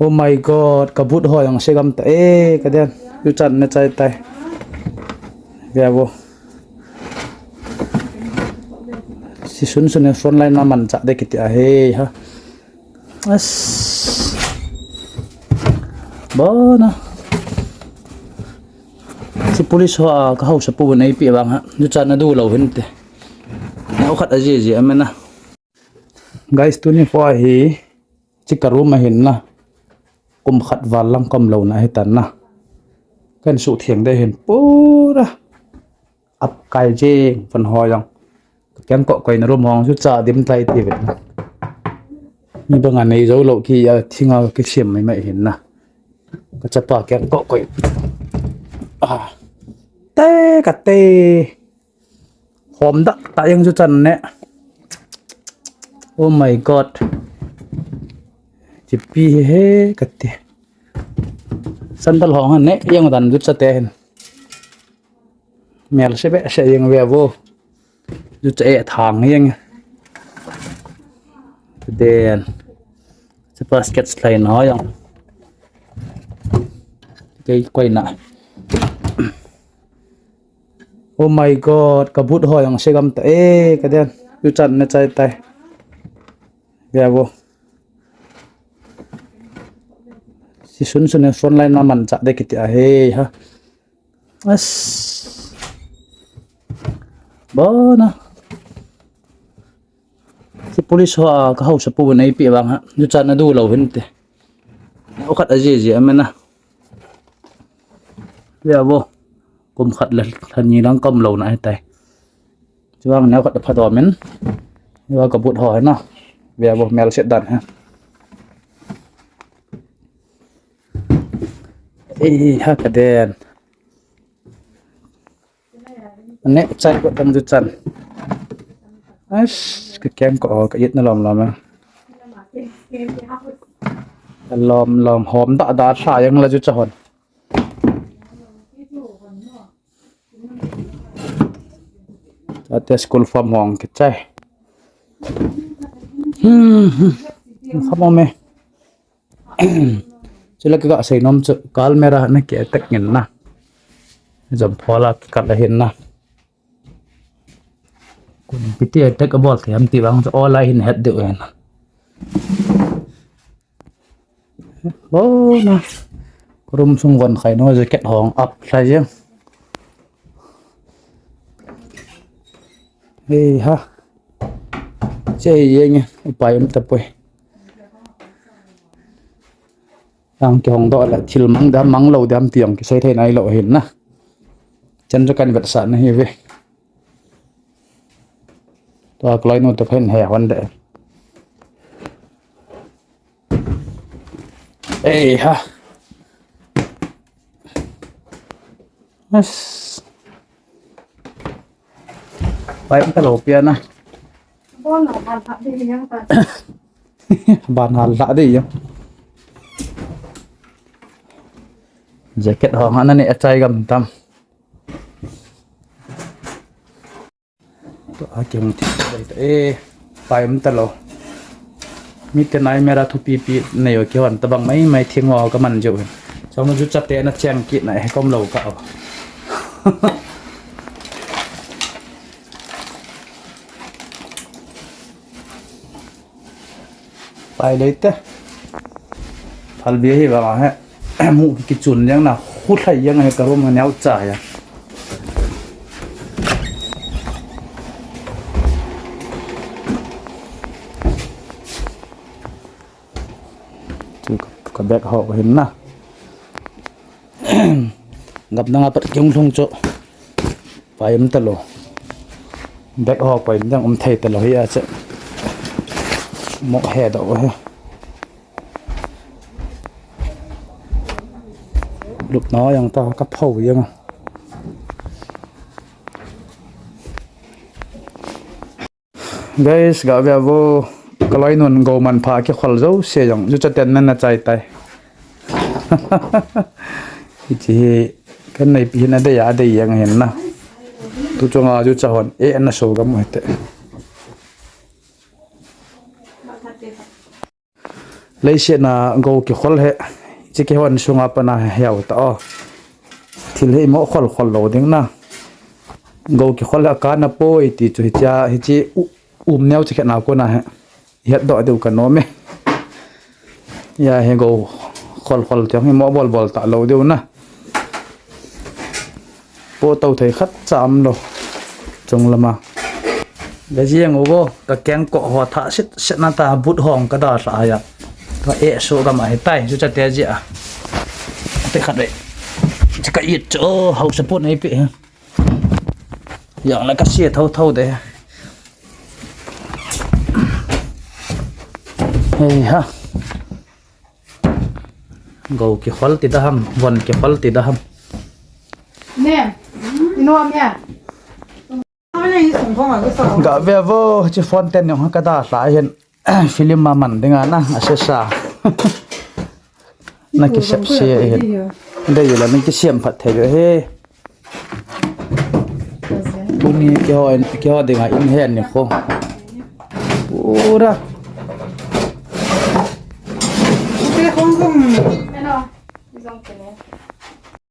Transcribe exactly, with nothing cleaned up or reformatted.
Oh my God, ka boot ho jong se gam ta e, ka den. Juchan na chai tai. Vea vo. Si sun sun in front line ma man cha de kiti a he ha. As. Bona. Si police ho a ka hausa pu nei pi bang ha. Juchan na du lo hin te. Nau khat a ji ji a mena. Guys, tuni kho hi, chi ka room a hin na. Kum khat val lang kom lo na hi tan na. Kan su thiang de hin pura. Ap kai jing, fan ho jong. Ka keng ko koi na room hong su cha dim tai ti vet na. Ni bang a nei zo lo ki ya thinga ki siam mai mai hin na. Ka chapa keng ko koi. Ah. Te ka te. Hom dah tah jeng juchan ne. Oh my God. Chipi he he kati. Sandal hong han ne jeng dan jucha te hin. Mel se be se jeng ve vo. Jucha e thang jeng. Den. Se basket slide na jong. Kei koi na. Oh my God, ka boot ho jong se gam ta e, ka den. Juchan na chai tai. Vea vo. Si sun sun in front line ma man cha de kiti a he ha. As. Bona. Si police ho a ka hausa pu nei pi bang ha. Juchan na du lo hin te. Nau khat a ji ji a mena. Vea vo. Kum khat le lha ni lang kom lo na hi tai. Chuang nau khat pha do men. Vea ka boot ho na. Vea vo mel set dan ha. Ei ha ka den. Ne chai ko tam juchan. As, ka keng ko ka it na lom lom. Lom lom hom dah dah sa jeng la jucha hon. Ate school form hong ki chai. Hmm. Khamo me. Chule ka sei nom chu kal mera na ki attack ngin na. Jom phola ki kal hin na. Kun piti attack abol thiam ti bang chu ola hin het deu en. Bona. Room sung von khai no jacket hong ap lai jeng. Hei ha. Che yeng upai um tapoi. Ang ki hong do la thil mang dam mang lo dam tiang ki sei thei nai lo hin na. Chan chu kan vet sa na hi ve. Tua kloi nu ta phen he hon de. Ei ha. As. Pai ta lo pia na. Bon lo hal ha de yang ta. Ban hal la de yang. Jacket ho ha na ni achai gam tam. To a keng ti dai ta e, pai um ta lo. Mi te nai mera thupi pi nei o ki hon ta bang mai mai thing o ka man jo. Chong ju chate na cheng ki na he kom lo ka o. Pai lei te. Phalbi hi vang a he. Mu ki kichun jeng na, khu thlai jeng he ka room a neo cha ya. Chu ka, ka bag ho hin na. Gap na nga pat kiung lhung chu. Pai um ta lo. Bag ho pai um dang um thei ta lo hi a che. Mo he do he. Lup na yang ta ka pho yang. Guys, ga ve vo, ka loi nun go man pha ki khol jo se jong, ju cha ten na na chai tai. Hichi hi, kan nei pi na dei a dei yang hin na. Tu chunga ju cha hon, e na so gam hete. Leiset na gou kikhol hi, hiche kihon sunga pat na hiau ta o. Thil hi mo khol khol lou ding na. Gou kikhol hi akana poi ti chu hichea, hiche u-, um neo chu khet na kona hi. Hetdoh diu kanom e. Hiya hi gou khol khol tiang hi mo bol bol ta lou diu na. Potou thei khat cha umlou. Chung lama. Ka jeng u vo, ka kengkoh ho thah sit sit na ta, but hong ka dalha a. Ka eh so ka ma he tai, chu chate jia. Te khat ve. Chu ka it chu, o, hausa pon ei pe. Jong la ka sia tho tho de. Hei ha. Gou kikhol ti da ham, von kikhol ti da ham. Ne, inu am ya. Ga ve vo, hiche phone ten jong ka dalha hin. Film a man dinga na, asesa. Na kisep se hin. Dei la, na kisem phat thei ve he. Tuni keiho, keiho dinga in hen ni kho. Pura. Te khong khong. Hello. Jong kene.